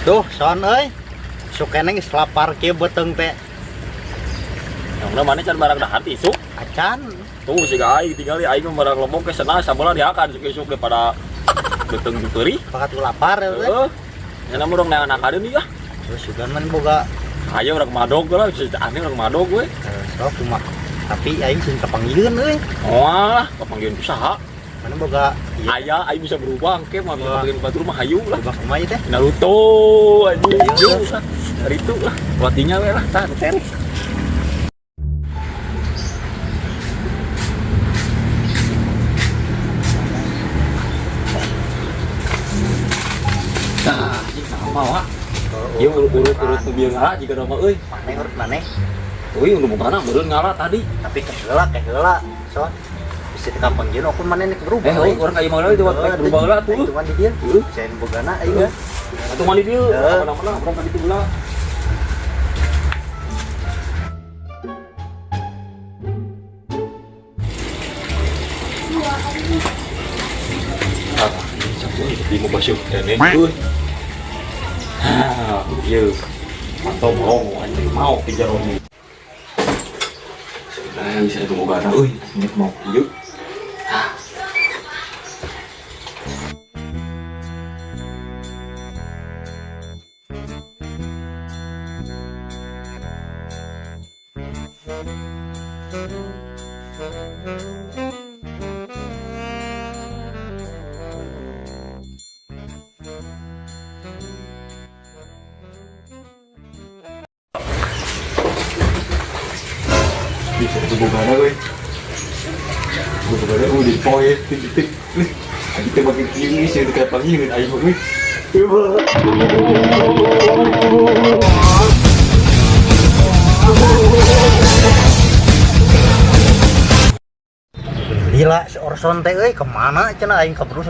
Duh, son euy. Sukene geus lapar kieu beuteung teh. Yang mana can barang dahar ti isuk. Acan. Tuh siga aing tinggali aing mah barang lombok ke sana sabelah dihakan isuk isuk daripada beuteung jeung peurih. Bakat lapar ya teh. Heeh. Nya mah urang neangan akadeun ieu ah. Terus juga man boga Ayo urang madog lah, bisa aneh urang madog we. Sok cuma tapi aing sing kapanggieun euy. Moal lah, kapanggihan ku saha. Mana boga ieu Aya aing bisa berubah engke mah bisa Wah. kapanggihan batur mah hayu lah. berubah kumaha ieu teh? Naruto anjing. Iya. Lah. Dari itu lah, pelatihnya we lah, tah teh. Nah, ini apa wak? Ieu urut-urut nu bieu ngala jiga mah euy. Maneh urut maneh, Euy nu bogana meureun ngala tadi. tapi keheula keheula son. Bisa dikapanggieun aku maneh nek berubah. Eh, urang ka ieu mah deui waktu berubah heula tuh. Aing cuman di dieu. Heuh. Saya bogana aing ge. Atuh mandi dieu, Heuh. mana-mana urang ka ditu heula. Ah, di mau basuh keneh euy. Ah, ieu. Mantap mau anjing mau kejar romi. Nah, bisa itu bogana euy, ini mau ieu. Bisa itu bogana euy. Bogana euy di poe titik. Aing teh bagi kieu sih kayak panggilin aing mah euy. Gila si Orson teh euy kemana cenah aing keburu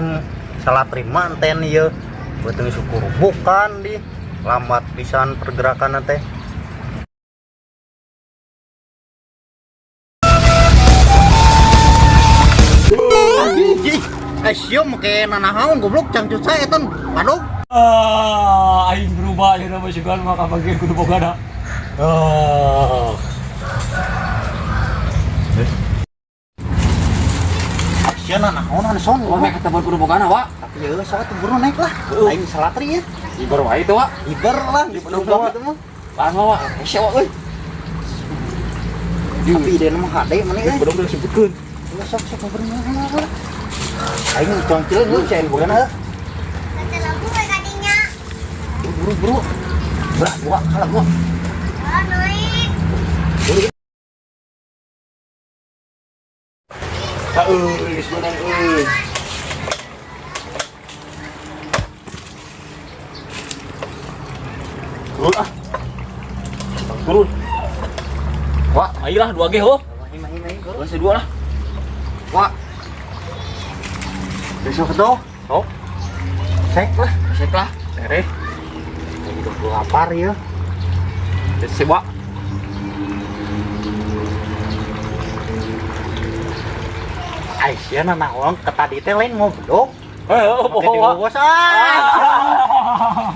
salah terima enten ieu. Beuteung syukur bukan di lambat pisan pergerakan teh. Anjing, eh sia make nanahaon goblok cangcut saya eta padog. Ah, aing berubah ya nama sugan mah kabagian kudu bogana. Ah. Sia nanahaon son Wah, meh kata kudu bogana, Wak. Tapi ya sok atuh buru naik lah. Heuh. Aing salah tri ya. Ibar wae teh, Wak. Iber lah geus Iber berubah Wak. itu mah. Paham Wak. Hese Wak euy. Tapi ide mah hade maneh euy. Belum udah sebutkeun. Ulah sok sok ngobrol lah. Aing congcil lu cai bogana heuh. Kata lagu we kadinya. Buru buru. Belah gua kalah gua. Oh, naik. Ah, euy, geus beunang euy. Turun ah. Turun. Wak, ayo lah dua G ho. Mahi mahi mahi guru. Dua dua lah. Wak, Besok tuh. sok, Sek lah. sek lah. Tereh. Aing udah lapar ya. Sek, Wak. Aisyah nanaon ke tadi teh lain ngobrol. Eh, oh, Make Wak. dibobos ah. Ah.